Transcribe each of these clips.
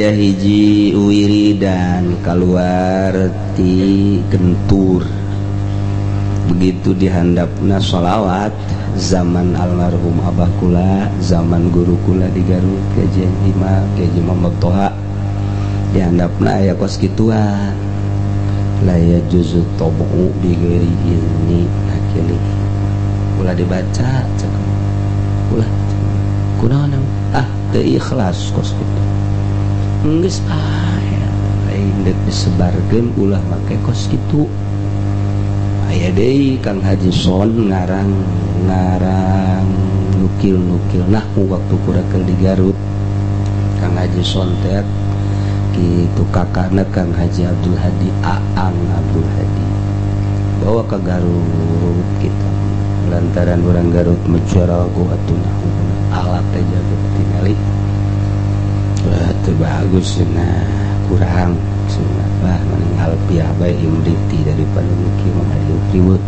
Aya hiji wiridan keluar ti Gentur, begitu dihandapna sholawat zaman almarhum Abah kula, zaman guru kula di Garut, Kajian Imam Kiai Muhammad Toha, dihandapna aya kos kituan, la yajuzu thabu bi ghairi izni akili. Ulah dibaca cek, ulah. Kunaon? Ah, teu ikhlas kos kitu. Geus bae, lain deuk disebarkeun, ulah make kos kitu. Aya deui Kang Haji Son ngarang ngarang nukil nukil nahwu waktu kurakel di Garut. Kang Haji Son teh kitu, kakakna Kang Haji Abdul Hadi, Aang Abdul Hadi, bawa ke Garut kita lantaran orang Garut mencarago atuh nahwu alat teh jago tingali. Wah, teu bagus cenah, kurang cenah. Wah, mending alfiah bae imriti daripada nukil mah riweuh.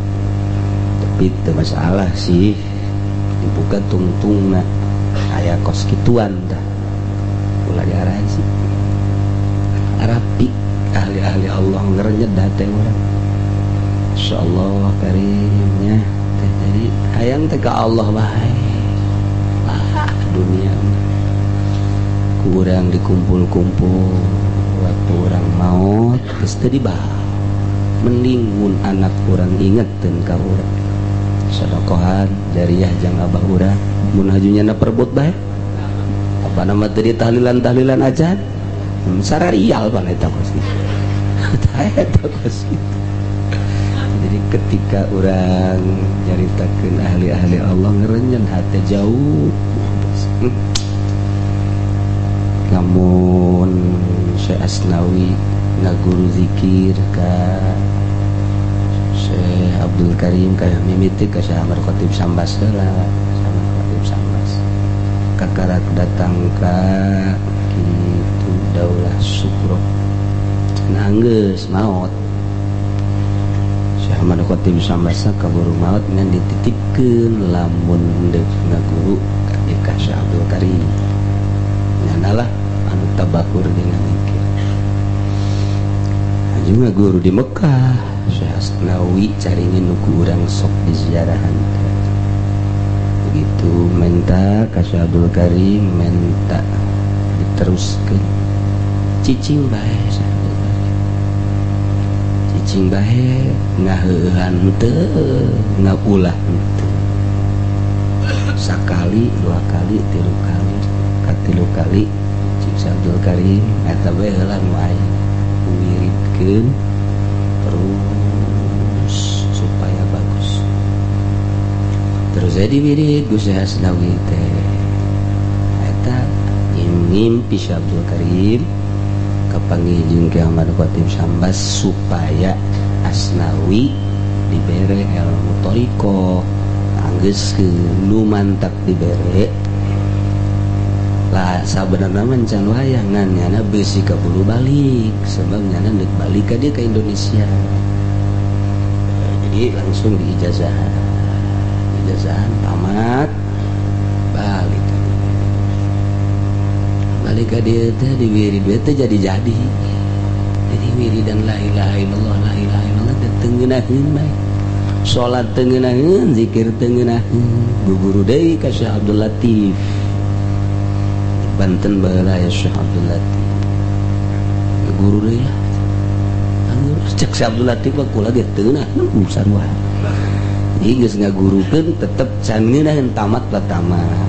Tapi teu masalah sih, dibuka tungtungna aya kos kituan dah, ulah diarahan sih. Rapi ahli-ahli Allah ngerenyet teh urang, insyaallah karimnya teh. Jadi hayang teh ka Allah bae lah, dunia mah ku urang dikumpul-kumpul, waktu urang maut geus teu dibawa. Mending mun anak urang ingeteun ka urang, sodakohan jariah jang abah urang, mun hajunya na perebut bae. Apa nama tadi, tahlilan tahlilan aja sararial pan eta kos kitu, eta kos kitu. Jadi ketika orang nyaritakeun ahli-ahli Allah, ngerenyen hati jauh. Lamun Syekh Asnawi ngaguru zikir ka Syekh Abdul Karim, kayak mimiti ka Syekh Ahmad Khatib Sambas heula, sama Khatib Sambas kakarak datang ka kitu Daulah Sukro. Nah, geus maot Syekh Ahmad Khatib Sambas, kaburu maot, ngan dititipkeun lamun deuk ngaguru ka Syekh Abdul Karim. Nyanalah anu tabakur dengan zikir. Aju ngaguru di Mekah Syekh Asnawi, caringin nu ku urang sok di ziarahan. Begitu minta ka Syekh Abdul Karim, minta diteruskeun, cicing bae Syekh Abdul Karim, cicing bae, ngaheueuhan henteu, ngaulah henteu. Sakali, dua kali, tilu kali, katilu kali cik Syekh Abdul Karim, eta bae heula nu aya, wiridkeun terus supaya bagus. Terus jadi wirid Gus Asnawi teh eta ngimpi Syekh Abdul Karim kapanggih jeung Ki Ahmad Khatib Sambas supaya Asnawi dibere ilmu thoriqoh. Anggeus nu mantak dibere lah. Sabenerna mah can wayah, ngan nyana bisi kaburu balik, sebab nyana deuk balik ka dia ke Indonesia. Jadi langsung diijazahan, ijazahan tamat, balik ka dia. Balik ka dia teh di wirid teh jadi wiridan la ilaha illallah, la ilaha illallah teh teu ngeunaheun bae, salat teu ngeunaheun, zikir teu ngeunaheun. Guru deui ka Syekh Abdul Latif Banten baheula ya, Syekh Abdul Latif guru deui lah. Cek Syekh Abdul Latif mah, kula ge teu ngeunaheun sarua. Jadi geus ngagurukeun tetep can ngeunaheun, tamat lah tamat.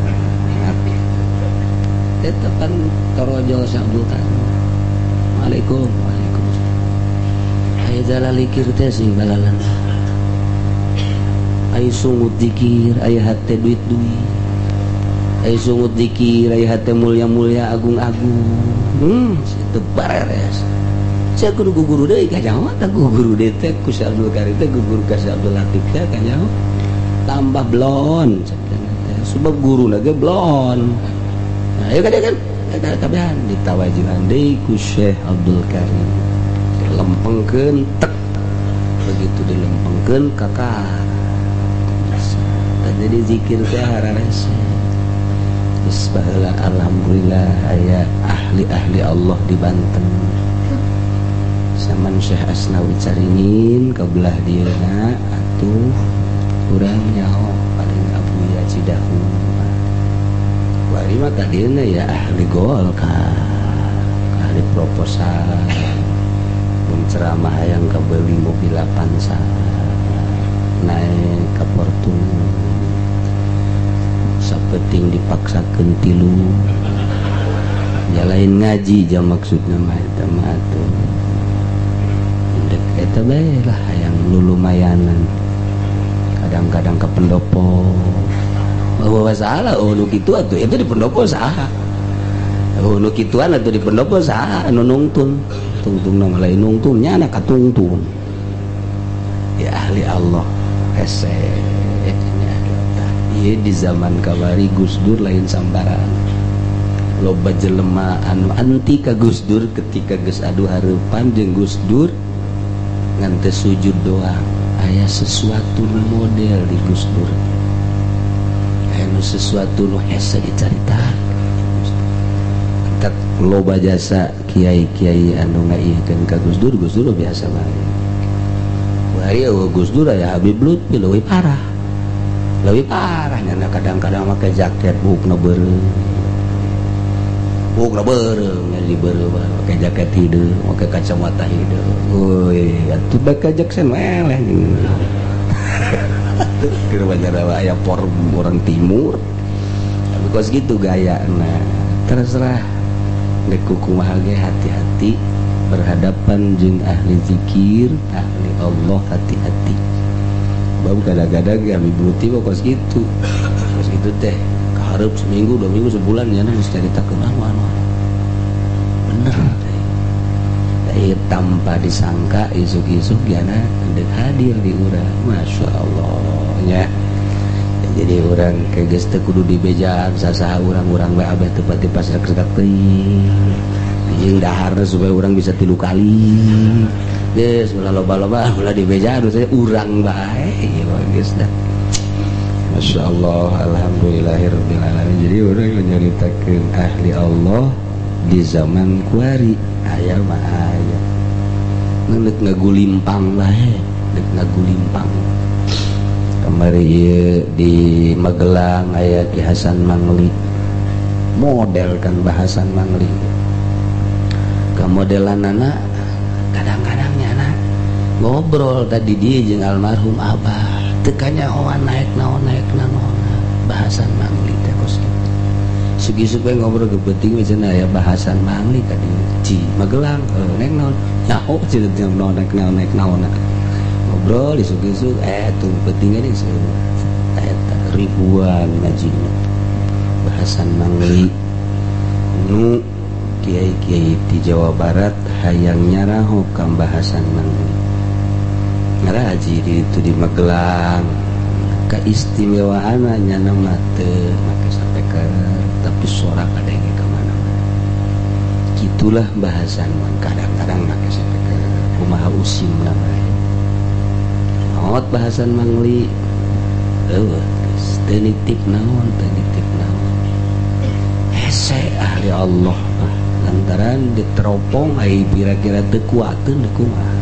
Tetep kan torojol Syekh Abdul Karim. Waalaikum, waalaikumsalam. Aya jalalikir teh sing balalan. Aya sungut dikir, aya hate duit-duit. Aya sungut dikir, aya hate mulia-mulia, agung-agung. Itu bareres. Saya kudu guru deui ka nyaho teh, guru deui teh ku Syekh Abdul Karim teh, guru ka Syekh Abdul Latif teh ka nyaho. Tambah blon cek teh. Sebab guru lagi blon. Nah, ayo kan kan kabehan ditawajuhan deui ku Syekh Abdul Karim. Lempengkeun tek. Begitu dilempengkeun kakak. Bisa. Jadi zikir teh hararese. Geus baheula, alhamdulillah aya ahli-ahli Allah di Banten. Zaman Syekh Asnawi Caringin kebelah dieuna atuh urang nyaho, paling Abuya Cidahu. Kuari mah tadina ya ahli Golkar, ahli proposal, mun ceramah hayang kabeli mobil Avanza, naik ke Fortuner, sapeting dipaksakeun tilu ya. Lain ngaji jam maksudna mah, eta mah atuh dek eta bae lah, hayang lulumayanan. Kadang-kadang ke pendopo. Oh, salah. Oh, nu kitu atuh itu di pendopo saha? Oh, nu kituan atuh di pendopo saha anu nungtun? Tungtung nama lain nungtun nya anak katungtun. Ya, ahli Allah hese nya ahli Allah. Ieu di zaman kamari Gus Dur lain sambaran. Loba jelema anu anti ka Gus Dur, ketika geus adu hareupan jeung Gus Dur ngan teu sujud doang. Aya sesuatu nu model di Gus Dur, aya nu sesuatu nu hese dicarita. Tak loba jasa kiai-kiai anu ngaieukeun ka Gus Dur. Gus Dur biasa bae. Kuari eueuh Gus Dur, aya Habib Lutfi, leuwih parah, leuwih parah nyana. Kadang-kadang make jaket buukna beureum, buukna beureum nya, di beureum, make jaket hideung, make kacamata hideung. Woi, atuh Michael Jackson meleh jeung keur banyak aya form orang timur. Tapi kos gitu gaya. Nah, terserah dek kumaha ge, hati-hati berhadapan jeung ahli zikir, ahli Allah, hati-hati. Bab kadang-kadang ya Habib Lutfi kos gitu, kos gitu teh kahareup seminggu, 2 minggu, sebulan ya geus caritakeun anu anu anu. Bener teh. Tanpa disangka isuk-isuk jana dek hadir di urang. Masya Allah nya. Jadi urang kayak geus teu kudu dibejaan sasaha, urang-urang bae abeh teu pati pas rek teuing jeung dahar supaya urang bisa tilu kali. Geus ulah loba-loba, ulah dibejaan, saya urang bae ieu geus dah. Masya Allah, alhamdulillahirabbil alamin. Jadi urang nyaritakeun ahli Allah di zaman kuari aya mah aya ngeundeuk ngagulimpang bae, deuk ngagulimpang. Kamari ieu di Magelang aya Ki Hasan Mangli, model kan bahasan Mangli kamodelanana. Kadang-kadang nyana ngobrol tadi dia jeung almarhum abah teu kanyahoan naik naon, naik naon bahasan Mangli teh kos kitu. Sugi-sugi ngobrol ke penting we cenah aya bahasan Mangli ka dieu Ci Magelang. Heuh, naik naon nyaho cenah, naon naik naon, naik naon. Ngobrol isuk-isuk tuh pentingnya nih eta ribuan ngajina bahasan Mangli. Nu kiai-kiai di Jawa Barat hayang nyaraho ka bahasan Mangli, ngaraji di itu di Magelang. Keistimewaan nyana mah teu make speaker, tapi suara kadenge ka mana-mana. Gitulah bahasan mah. Kadang-kadang make speaker, kumaha usimna bae. Maot bahasan Mangli eueuh geus teu nitip naon, teu nitip naon. Hese ahli Allah mah lantaran diteropong ai kira-kira teu kuateun deuk kumaha.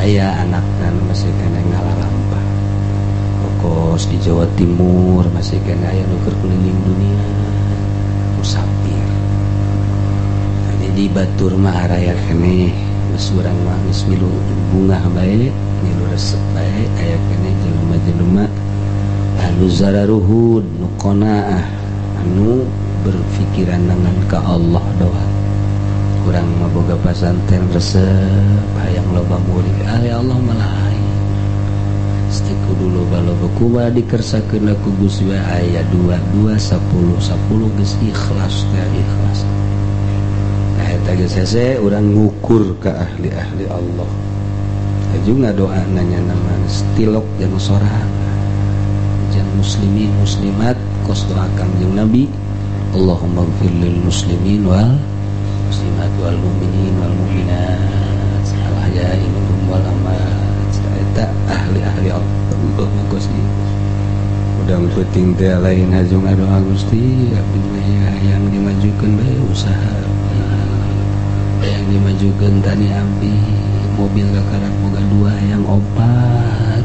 Aya anakna nu masih kena ngalalampah kokos di Jawa Timur, masih kena aya nu keur keliling dunia musafir. Nah, jadi batur mah araya keneh geus, urang mah geus milu bungah bae, milu resep bae. Aya keneh jelema-jelema anu zararuhud, nu qanaah, anu berpikiran dengan ka Allah doang. Kurang mah boga pasantren resep hayang loba murid, ahli Allah malah lain. Teu kudu loba-loba, kumaha dikersakeun ku Gusti we. Aya 2 2 10 10 geus ikhlas teh, ikhlas. Nah, eta geus hese urang ngukur ka ahli-ahli Allah. Aju ngadoa nanya nama stilok jeung sorangan jang muslimin muslimat, kos doa Kangjeng Nabi, Allahumma gfir lil muslimin wal muslimat wal mu'minin wal mu'minat al ahya'i minhum wal amwat. Eta ahli-ahli Allah kos ieu. Hudang peuting teh lain haju ngadoa, "Gusti, abdi mah ya yang dimajukeun bae usaha, yang dimajukeun tani abdi, mobil kakarak boga dua, yang opat,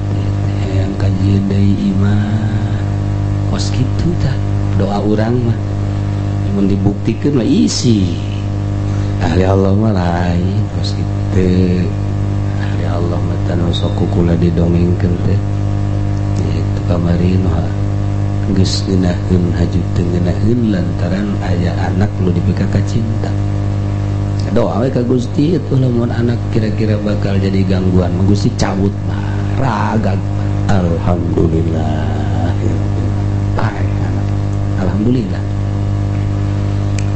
yang kajian deui imah." Kos kitu tah doa urang mah. Mun dibuktikan mah isi ahli Allah mah lain kos kitu. Ahli Allah mah tanu sok kula didongengkeun teh itu kamari nu geus ngeunaheun haju teu ngeunaheun lantaran aya anak nu dipika cinta. Doa we ka Gusti itu, lamun anak kira-kira bakal jadi gangguan mah, Gusti cabut mah ragag. Alhamdulillah pae anak, alhamdulillah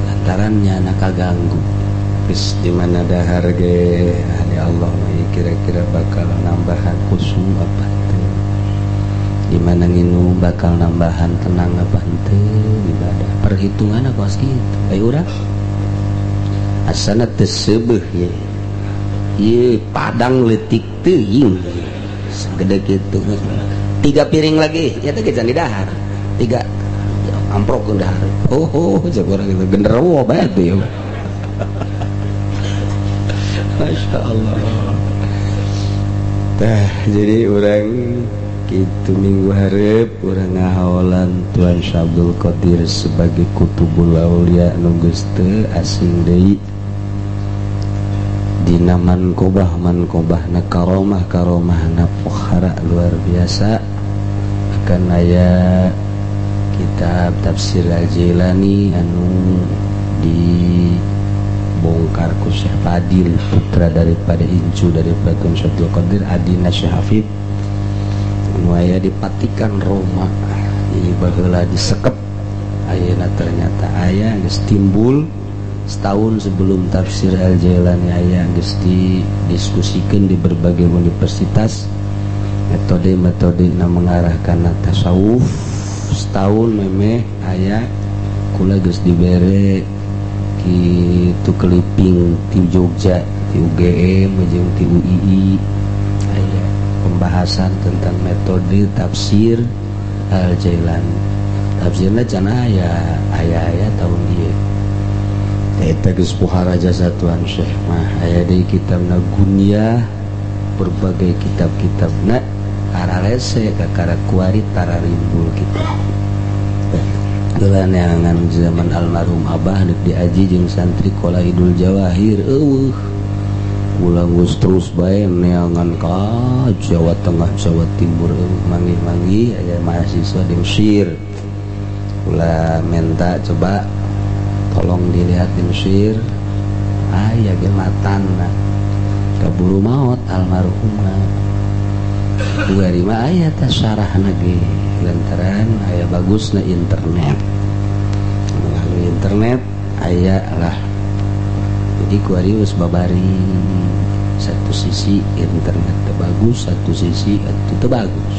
lantarannya anak kaganggu. Geus di mana dahar ge ahli Allah mah kira-kira bakal nambahan khusyuk apa teu, di mana nginum bakal nambahan tenang apa henteu ibadah, perhitungan aku kitu. Ayo urang asana teu seubeuh ye ye padang leutik teuing segede kitu, tiga piring lagi ya teh can didahar, tiga amprok dahar. Oh, cek urang gitu genderuwo bae tuh ya. Masya Allah. Tah, jadi urang gitu minggu hareup urang ngahaolan Tuan Syekh Abdul Qadir sebagai Kutubul Aulia nu geus teu asing deui dina manqobah manqobahna, karomah karomahna pohara luar biasa. Akan aya kitab Tafsir Al-Jailani anu dibongkar ku Syekh Fadil, putra daripada incu daripada Tun Syekh Abdul Qadir, adina Syekh Hafid, anu aya di Vatikan, Roma. Jadi baheula disekep, ayeuna ternyata aya, geus timbul setahun sebelum Tafsir Al-Jailani aya, geus didiskusikeun di berbagai universitas metode-metode na mengarahkan tasawuf. Setahun memeh aya, kula geus dibere kitu keliping ti Jogja, ti UGM jeung ti UII, aya pembahasan tentang metode Tafsir Al-Jailani. Tafsirna can aya, aya aya tahun ieu. Eta geus pohara jasa Tuan Syekh mah. Aya deui kitabna Gunyah, berbagai kitab-kitabna kararese kakara kuari tararimbul kitab. Heula neangan zaman almarhum Abah deuk diaji jeung santri Qolaidul Jawahir eueuh. Ulang geus terus bae neangan ka Jawa Tengah, Jawa Timur, eueuh. Manggih-manggih aya mahasiswa di Mesir. Kula minta, coba tolong dilihat di Mesir aya ge matana, kaburu maot almarhumna. Dua lima aya teh syarahna ge lantaran aya bagusna internet, melalui internet aya lah. Jadi kuari geus babari, satu sisi internet teu bagus, satu sisi itu teu bagus.